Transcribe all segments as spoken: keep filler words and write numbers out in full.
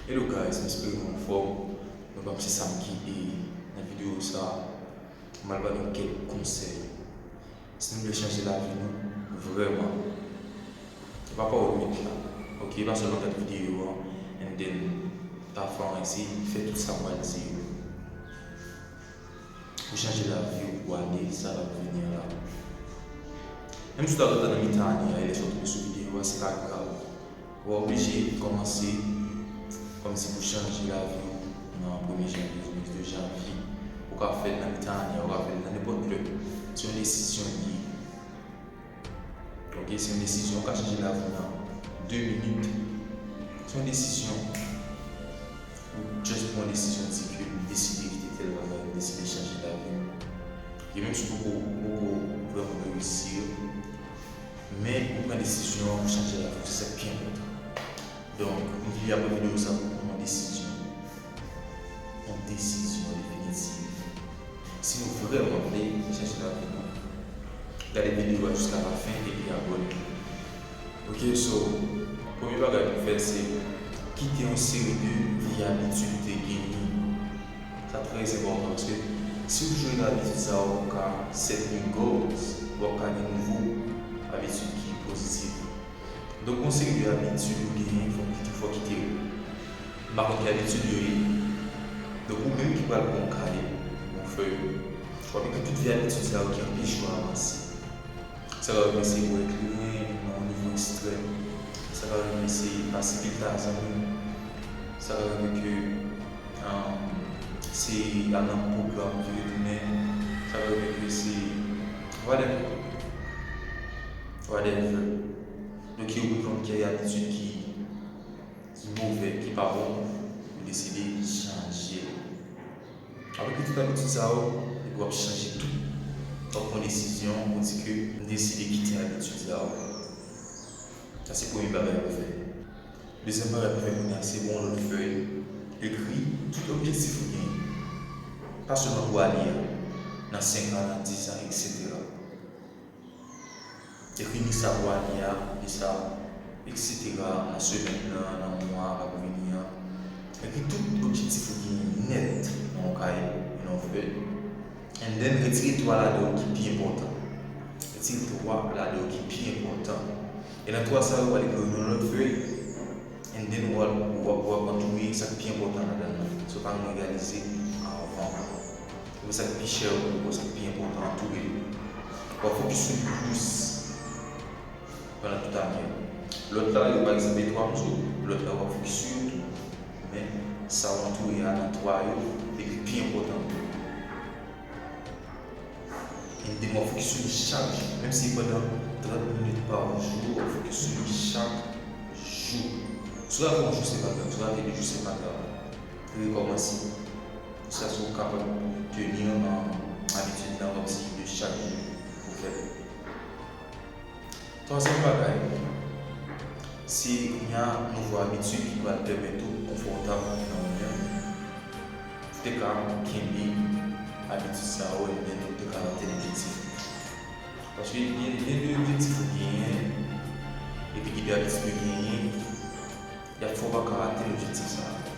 Hello guys, m espere nou anfòm. Nou pa m se Sam ki e nan videyo sa, m al ba nou kèk konsèy. Si nou vle chanje lavi nou, vrèman, e pa pawòl m met la. Ok, pa sèlman gad videyo an, and then pa fè anyen, se fè tout sa m pral di yo. Pou chanje lavi w, pou ale sa l ap vini an la. Menm si w ta rete nan mitan ane a, e lè sa w tonbe sou videyo a, se pa grav. Ou pa oblije kòmanse kòmsi pou chanje lavi w nan premye janvye, oubyen de janvye. Ou ka fè l nan mitan ane a, ou ka fè l nan nenpòt lè. Se yon desizyon li ye. Ok, se yon desizyon, ou ka chanje lavi w nan de minit. Se yon desizyon. Ou just pran desizyon, di ke m deside kite tèl bagay, m deside chanje lavi m. E menm si w poko, poko vrèman reyisi, men ou pran desizyon an pou chanje lavi w, se sa k pi enpòtan. Donk, m vle apre videyo sa pou pran yon desizyon. Yon desizyon definitif. Si nou vrèman vle chanje lavi nou, gade videyo a jiska lafen epi abòne. Ok, so, premye bagay pou fè, se kite yon seri de vye abitid ou te genyen. Sa trè enpòtan, paske si w toujou gen abitid sa yo, ou ka set new goals, w ap ka gen nouvo abitid ki pozitif. Donk, yon seri de abitid ou genyen, fò w kite, fò w kite yo. M pa konn ki abitid yo ye. Donk, ou menm ki pral pran yon kaye, yon fèy, w ap ekri tout vye abitid sa yo ki anpeche w avanse. Sa ka rive se bwè kleren nan yon nivo ekstrèm. Sa ka rive se pase pil tan ak zanmi w. Sa ka rive ke, um, se al nan pwogram vire tounen. Sa ka rive ke se whatever. Whatever. Donk, yo pran kèk abitid ki, ki move, ki pa bon, ou deside chanje l. Apre ki tout abitid sa yo, epi w ap chanje tout. W ap pran desizyon, ou di ke m deside kite abitid sa yo. Sa se premye bagay pou fè. Dezyèm bagay pou fè kounye a, se pran yon lòt fèy, ekri tout objektif ou genyen. Pa sèlman pou ane a, nan senk an, nan dis an, etsetera. Ekri ni sa pou ane a, ni sa, etsetera, nan semèn nan, nan mwa k ap vini an. Ekri tout objektif ou genyen nèt nan yon kaye, nan yon fèy. And then, retire twa ladan yo ki pi enpòtan. Retire twa ladan yo ki pi enpòtan. E nan twa sa yo, w al ekri yo nan lòt fèy. And then, w ap, w ap, w ap antoure sa k pi enpòtan ladan l lan. So, pa nou egalize avan. Oubyen sa k pi chè pou ou, sa k pi enpòtan, antoure l. W ap fokis sou li plis pandan tout ane an. Lòt la yo, pa egzanp, e twa m di w, lòt la w ap fokis sou yo tou. Men, sa w antoure a nan twa yo, li pi enpòtan pou ou. And then w ap fokis sou li chak jou, menm si se pandan trant minit pa jou, w ap fokis sou li chak jou. Si w rate yon jou, se pa grav, si w rate de jou, se pa grav. Rekòmanse. Jiskaske w kapab teni, um, abitid lan, w ap eseye de chak jou pou w fè l. Twazyèm bagay, se kounye a nouvo abitid ki pral pèmèt ou konfòtab nan ou menm. Ou te ka kenbe abitid sa yo, ebyen ou te ka atenn objektif ou. Paske gen, gen de objektif ou genyen, epi gen de abitid ou genyen, y ap fè w pa ka atenn objektif sa yo.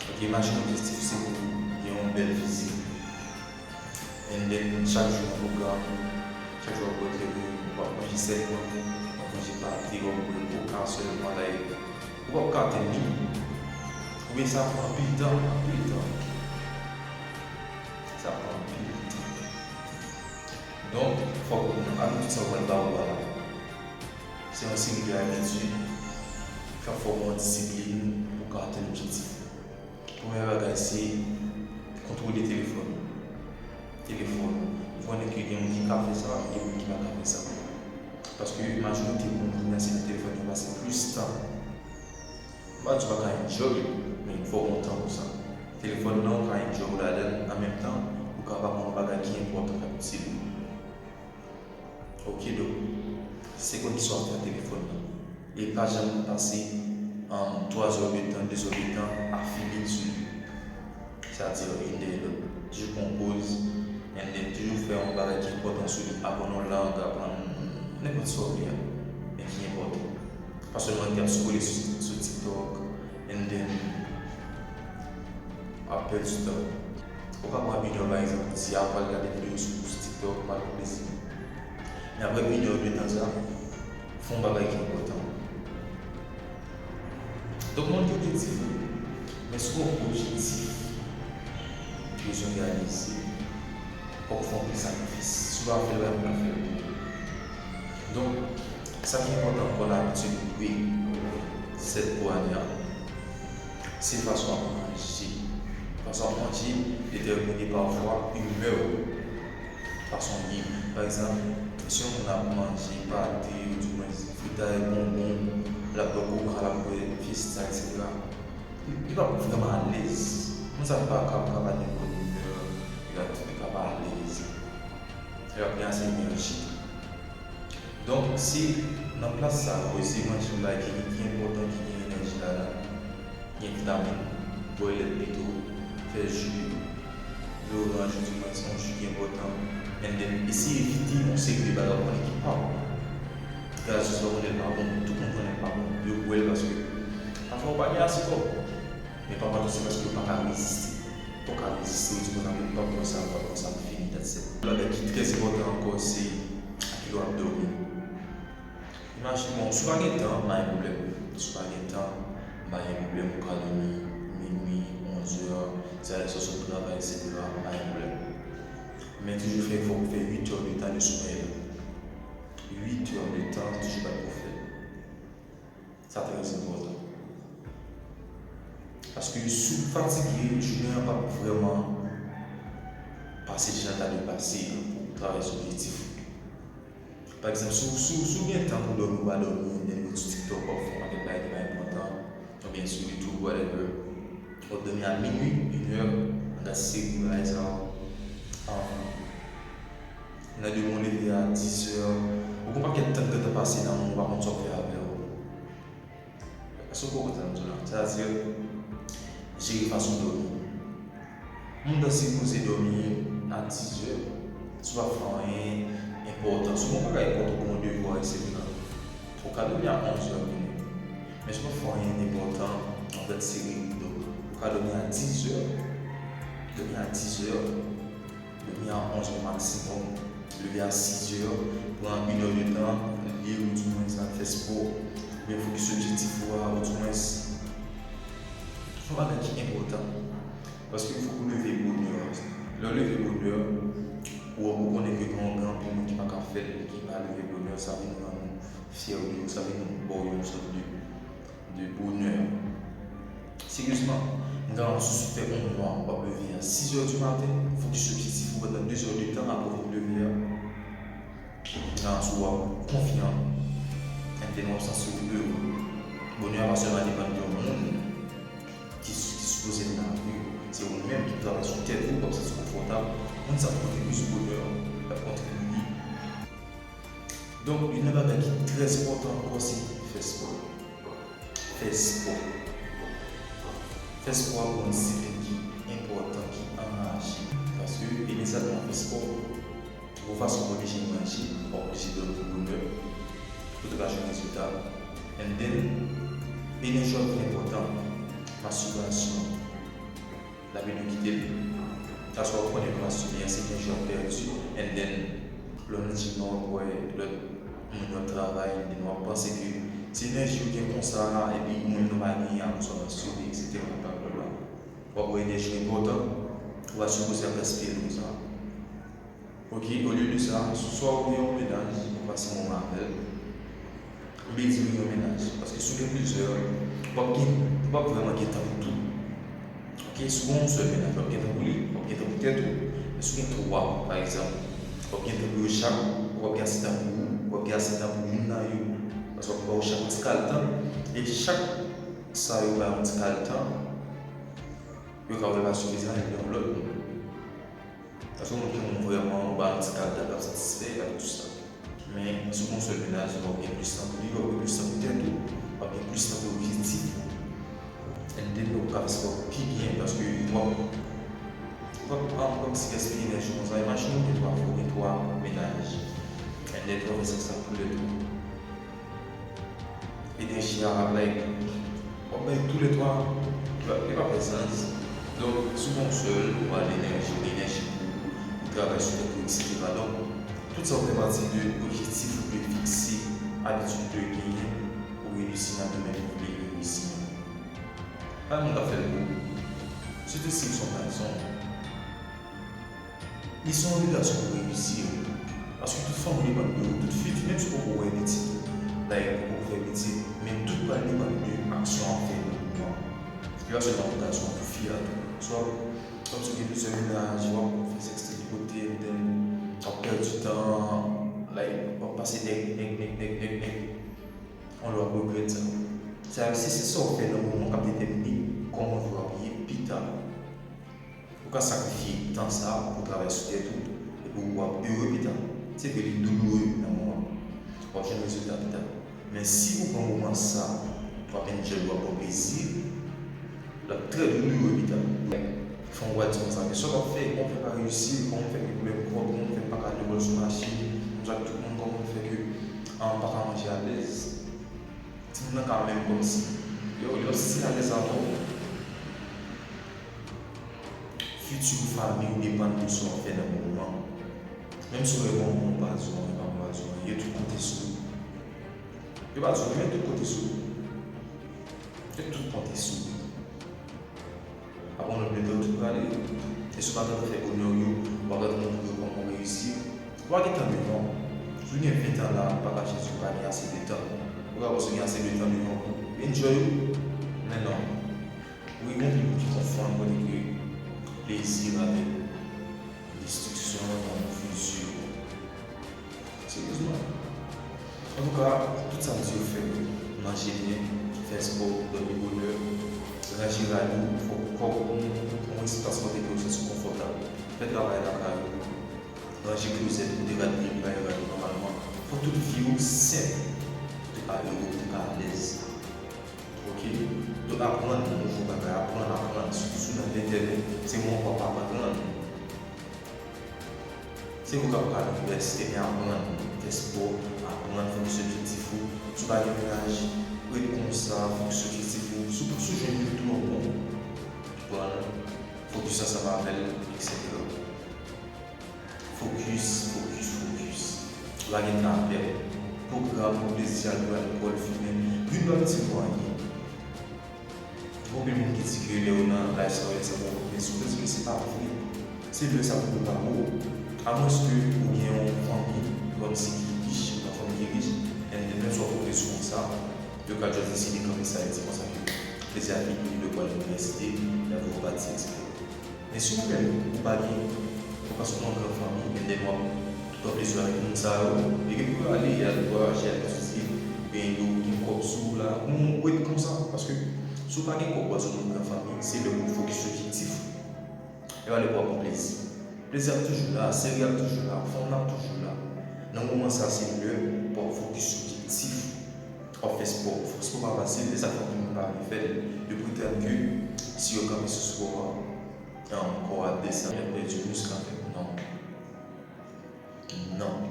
Ok, imajine objektif ou se pou w gen yon bèl fizik. And then, chak jou yon pwogram, chak jou w ap bwè kleren, w ap manje sèlman, w ap manje pate, w ap bwè koka sèlman, like, ou p ap ka atenn li. Oubyen sa pran anpil tan, anpil tan. Sa pran anpil tan. Donk, fòk ou konn abitid sa w pral ba ou a la. Se yon seri de abitid k ap fòme yon disiplin pou w ka atenn objektif ou. Premye bagay, se kontwole telefòn ou. Telefòn ou. Ou konnen ke gen moun ki ka fè sa, gen moun ki pa ka fè sa. Paske majorite moun kounye a se nan telefòn yo pase plis tan. M pa di w pa ka enjoy, men fò w gen yon tan pou sa. Telefòn nan, ou ka enjoy w ladan l, an menm tan, ou ka pa konn yon bagay ki enpòtan k ap utile w. Ok, donk, se konn kisa w ap fè ak telefòn nan. E pa janm pase, um, twa zè de tan, de zè de tan afile sou li. Sa di, youn dèyè lòt. Toujou pran yon poz, and then toujou fè yon bagay ki enpòtan sou li. Aprann yon lang, aprann nenpòt sa w vle a, men ki enpòtan. Pa sèlman rete ap scrolle sou, sou TikTok, and then Ap pèdi tan. Ou ka pran inè, pa egzanp, ou di, a, pral gade videyo sou, sou TikTok, m ap pran plezi. Men apre inè de tan sa, fè yon bagay ki enpòtan. Donk, moun yo te di, men si w gen yon objektif, ou bezwen reyalize, fòk ou fè anpil sakrifis. Si w pa fè l, pa moun k ap fè l pou ou. Donk, sa ki enpòtan ankò nan abitid ou dwe sèt pou ane a, se fason w ap manje. Fason w ap manje detèmine pafwa imè w. Fason w ye. Pa egzanp, si yon moun ap manje pate, oudimwen fritay, bonbon, l ap bwè koka, l ap bwè fiesta, etsetera, li, li p ap vrèman alèz. Moun sa li pa ka, pa ka pa gen bòn imè, li ka, li ka pa alèz. Li p ap gen ase enèji. Donk, si nan plas sa yo, eseye manje yon bagay ki, ki enpòtan, ki gen enèji ladan, gen vitamin, bwè lèt pito, fè ji, loranj, oudimwen yon ji ki enpòtan, and then eseye evite yon seri de bagay ou konnen ki pa bon. Gazwòs la, ou konnen l pa bon, tout moun konnen l pa bon, yo bwè l paske pafwa ou pa gen ase kòb. Men pafwa tou se paske yo pa ka reziste. Ou ka reziste, ou di, "Bon, m p ap bwè sa, m p ap bwè sa, m fini, that's it." Yon bagay ki trè enpòtan ankò, se a kilè w ap dòmi. Imajine, bon, si w pa gen tan, pa gen pwoblèm. Si w pa gen tan, pa gen pwoblèm, ou ka dòmi minui, onzè, se alè sa w sot travay, etsetera, pa gen pwoblèm. Men toujou fè efò pou fè uit è de tan de somèy la. Uit è de tan, toujou bat pou fè. Sa trè enpòtan. Paske si w fatige, jounen an p ap vrèman pase jan l ta dwe pase pou w travay sou objektif ou. Pa egzanp, si w, si w, si w gen tan pou w dòmi, ou pa dòmi, and then w sou TikTok, w ap fè yon pakèt bagay ki pa enpòtan, oubyen sou YouTube, whatever, w ap dòmi a minui, inè, w gade seri, bagay sa yo. Nan demen w leve a dizè, ou gen yon pakèt tan ki gentan pase nan men w, ou pa konn sa w fè avè w. Èske w konprann sa m di w la? Sètadi, jere fason w dòmi. Moun nan sipoze dòmi a dizè, si w pa fè anyen enpòtan, si w gen yon bagay enpòtan, ou gen yon devwa, etsetera, ou ka dòmi a onzè minui. Men si w pa fè anyen enpòtan, ou gad seri, donk, ou ka dòmi a dizè. Dòmi a dizè. Dòmi a onzè maksimòm. Leve a sizè, pran inè de tan, li, oudimwen sa, fè spò, oubyen fokis sou objektif ou a, oudimwen fè yon bagay ki enpòtan. Paske fòk ou leve bonè. Lè w leve bonè, ou, ou konnen ke gen yon, gen anpil moun ki pa ka fè l, ki pa leve bonè, sa vin rann ou fyè de ou, sa vin ba w yon sòt de de bonè. Seryezman, m ka rann sou fè yon mwa, w ap leve a sizè di maten, fokis sou objektif ou pandan dezè de tan apre w fin leve a. M ka rann sou w ap konfyan, and then w ap santi w ere. Bonè a pa sèlman depann de yon moun ki, ki sipoze nan lavi w, se ou menm ki travay sou tèt ou, w ap santi w konfòtab. Moun sa ap kontribye sou bonè a, l ap kontribye. Donk, youn nan bagay ki trè enpòtan ankò, se fè spò. Fè spò. Fè spò a pou yon disiplin ki enpòtan, ki anraje. Paske, imedyatman w fè spò, yon fason pou w oblije manje, w oblije dòmi bonè, pou w ta ka jwenn rezilta. And then, enèji w ap vin enpòtan. Mastibasyon. L ap ede w kite l. Paske w ap konnen ke mastibasyon se enèji w ap pèdi, and then, lè w nan jim nan, w ap wè lòt moun yo ap travay, and then w ap panse ke se enèji ou gen konsa, epi ou menm nou pa genyen, apre sa w mastibe, etsetera, blablabla. W ap wè enèji w enpòtan, ou pa sipoze ap gaspiye l konsa. Ok, olye de sa, swa ou gen yon mennaj, ou pase moman avè l. M vle di ou gen yon mennaj. Paske si w gen plizyè, w ap gen, w ap vrèman gen tan pou tout. Ok, si w gen yon sèl mennaj, w ap gen tan pou li, w ap gen tan pou tèt ou. Men si w gen twa, pa egzanp, w ap gen tan pou yo chak, w ap gen ase tan pou ou, w ap gen ase tan pou youn nan yo. Paske w ap ba yo chak yon ti kal tan, e chak sa yo ba yon ti kal tan, yo ka wè l pa sifizan, epi yon lòt moun. Paske yon moun ki renmen w vrèman, ou ba l ti kal tan, l ap satisfè, l ap tou sa. Men, si w gen yon sèl mennaj, w ap gen plis tan pou li, w ap gen plis tan pou tèt ou, w ap gen plis tan pou objektif ou. And then, w ap ka fè sa pi byen, paske w ap, w ap, w ap kòmsi gaspiye enèji konsa. Imajine w gen twa, ou gen twa mennaj. And then, w ap fè sèks ak toulède. Enèji a, like, w ap bay toulètwa, li pa, li pa fè sans. Donk, si w gon sèl, ou pral enèji, ou gen enèji pou, pou travay sou tèt ou, etsetera. Donk, tout sa yo fè pati de objektif ou vle fikse, abitid ou vle genyen, pou reyisi nan domèn ou vle reyisi an. Pa gen moun k ap fè l pou ou. Sitou si w se yon gason. Li se yon obligasyon pou reyisi yo. Paske tout fanmi depann de ou, tout fiti, menm si w poko wè pitit, like, ou poko fè pitit, men tout pral depann de aksyon w ap fè nan moman. Li pa sèlman pou gason, pou fi a tou. So, kòmsi w gen plizyè mennaj, w ap fè sèks tout kote, and then, w ap pèdi tan, like, w ap pase nèg, nèg, nèg, nèg, nèg, nèg. On lè w ap regrèt sa. Sa, se, se sa w fè nan moman k ap detèmine kòman w ap ye pita. Ou ka sakrifye tan sa a pou travay sou tèt ou, epi w ap ere pita. Se vre, li douloure nan moman. W ap jwenn rezilta pita. Men si ou pran moman sa, w ap enjoy, w ap pran plezi, l ap trè douloure pita. Fanm ou a di konsa, men sa w ap fè, kòman w fè pa reyisi, kòman w fè gen pwoblèm kòb, kòman w fè pa ka lekòl sou mache, konsa tout moun, kòman w fè ke, ah, m pa ka manje alèz. Timoun nan ka menm kòmsi, yo, yo si alèz avè w. Fiti fanmi w depann de sa w ap fè nan moman. Menm si w wè yon moun pa di w anyen, pa di w anyen, yo tout konte sou ou. Yo pa di w anyen, men yo tout konte sou ou. Yo tout konte sou ou. Apre yon lòt de tan, tout prale. E si w pa gentan fè bonè w yo, w pa gentan montre yo kòman w reyisi, w pa gentan devan. Si w gen ven tan la, pa kache di w pa gen ase de tan. Ou ka panse w gen ase de tan devan pou enjoy ou, men non. Wi, gen anpil moun ki konfonn kote ke plezi avèk destriksyon, konfizyon. Seryezman. Antouka, tout sa m di yo fè, manje byen, fè spò, dòmi bonè, ranje rad ou, fè kòb ou, yon espas kote ke w santi w konfòtab. Fè travay lakay ou, ranje klozèt ou, dekadre pye rad ou nòmalman. Fò tout vi w senp, pou te ka ere, pou te ka alèz. Ok? Donk, aprann nouvo bagay, aprann, aprann. Sitou si w nan entènèt, se yon ankò pa aprann. Se vre w ka pa al inivèsite, men aprann, fè spò, aprann, fokis objektif ou. Si w pa gen mennaj, ret konsa, fokis objektif ou. Si w, si w jwenn youn tou, yon bon, pran l, fokis ansanm avè l, etsetera. Fokis, fokis, fokis. Ou pa gen tan a pèd. Pwogram pou plezi, al bwè alkòl, fimen, youn pa piti pou anyen. Gen anpil moun ki di ke lè yo nan laj sa yo, lè sa yo, men si w te di ke se pa vre, se lè sa pou prepare w. Amwenske ou gen yon fanmi, kòmsi ki rich, yon fanmi ki rich, and then menm si w ap pwogrese konsa, yo ka just deside kanpe sa, yo di konsa ke plezi a fini, li dwe pral inivèsite, l ap repati, etsetera. Men si ou menm, ou pa gen, ou pa sot nan yon gran fanmi, and then w ap pran plezi avèk moun sa yo, li gen pou yo ale, y al vwayaje, al etidye, oubyen yo gen kòb sou ou la, ou ret konsa, paske si w pa gen kòb, w al sot nan yon gran fanmi, se lè pou w fokis objektif ou. E pa lè pou w ap pran plezi. Plezi ap toujou la, seri ap toujou la, fanm nan ap toujou la. Nan moman sa, se lè pou w ap fokis objektif ou. W ap fè spò. Fè spò pa fasil, e sa k fè anpil moun pa vle fè l. Yo pretann ke si yo kanpe sou spò a, kò a ap desann, y ap pèdi misk avèk. Non. Non.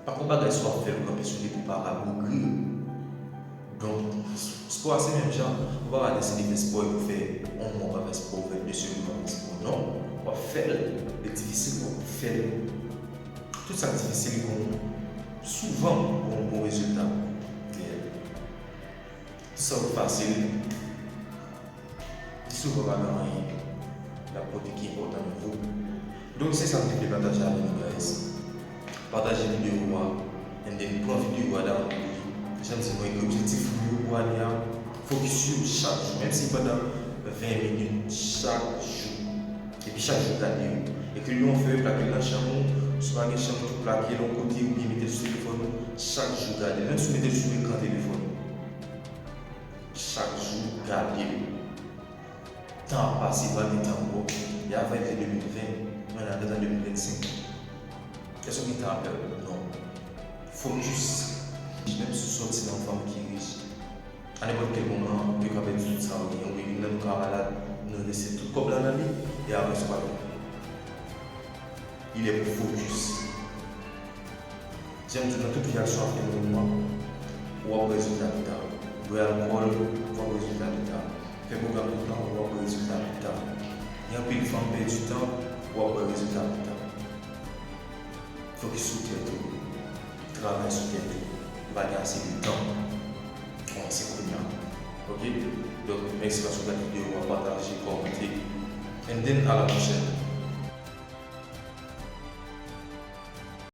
Pa gen bagay si w ap fè l, ou kanpe sou li pou pa rabougri. Donk, spò a se menm jan. Ou pa ka deside fè spò epi w fè yon mwa w pa fè spò, ou fè de semèn w pa fè spò. Non. W ap fè l. Li difisil, w ap fè l. Tout sa k difisil, li gon, souvan, gon bon rezilta dèyè l. Tout sa k fasil, li souvan pa gen anyen l ap pote ki enpòtan nan vi w. Donk, se sa m te vle pataje avè nou, guys. Pataje videyo a, and then pran videyo a, download li. Jan m di nou, ekri objektif ou yo pou ane a, fokis sou yo chak jou, menm si pandan ven minit chak jou. Epi chak jou gade yo. Ekri l yon fèy, plake l nan chanm ou. Si w pa gen chanm, tou plake l yon kote oubyen mete l sou telefòn ou. Chak jou gade l. Menm si w mete l sou ekran telefòn ou. Chak jou gade l. Tan ap pase, pa gen tan ankò. Yè a te de mil ven, mwen la gentan de mil vennsenk. Èske w gen tan a pèdi? Non. Fokis. Menm si w sòti nan yon fanmi ki rich, a nenpòt kèl moman, yo ka pèdi tout sa yo genyen. Oubyen youn nan nou ka malad, nou envesti tout kòb la nan li, e apre sa, w pa gen. Li lè pou fokis. Jan m di w, nan tout vi aksyon ap fè mouvman, w ap wè rezilta pita. Bwè alkòl, w ap wè rezilta pita. Fè pwogram tout tan, w ap wè Rezilta pita. Gen anpil fanm pèdi tan, w ap wè rezilta pita. Fokis sou tèt ou. Travay sou tèt ou. Ou pa gen ase de tan. Kòmanse kounye a. Ok? Donk, mèsi paske w gade videyo a, pataje, kòmante. And then, a la pwochèn.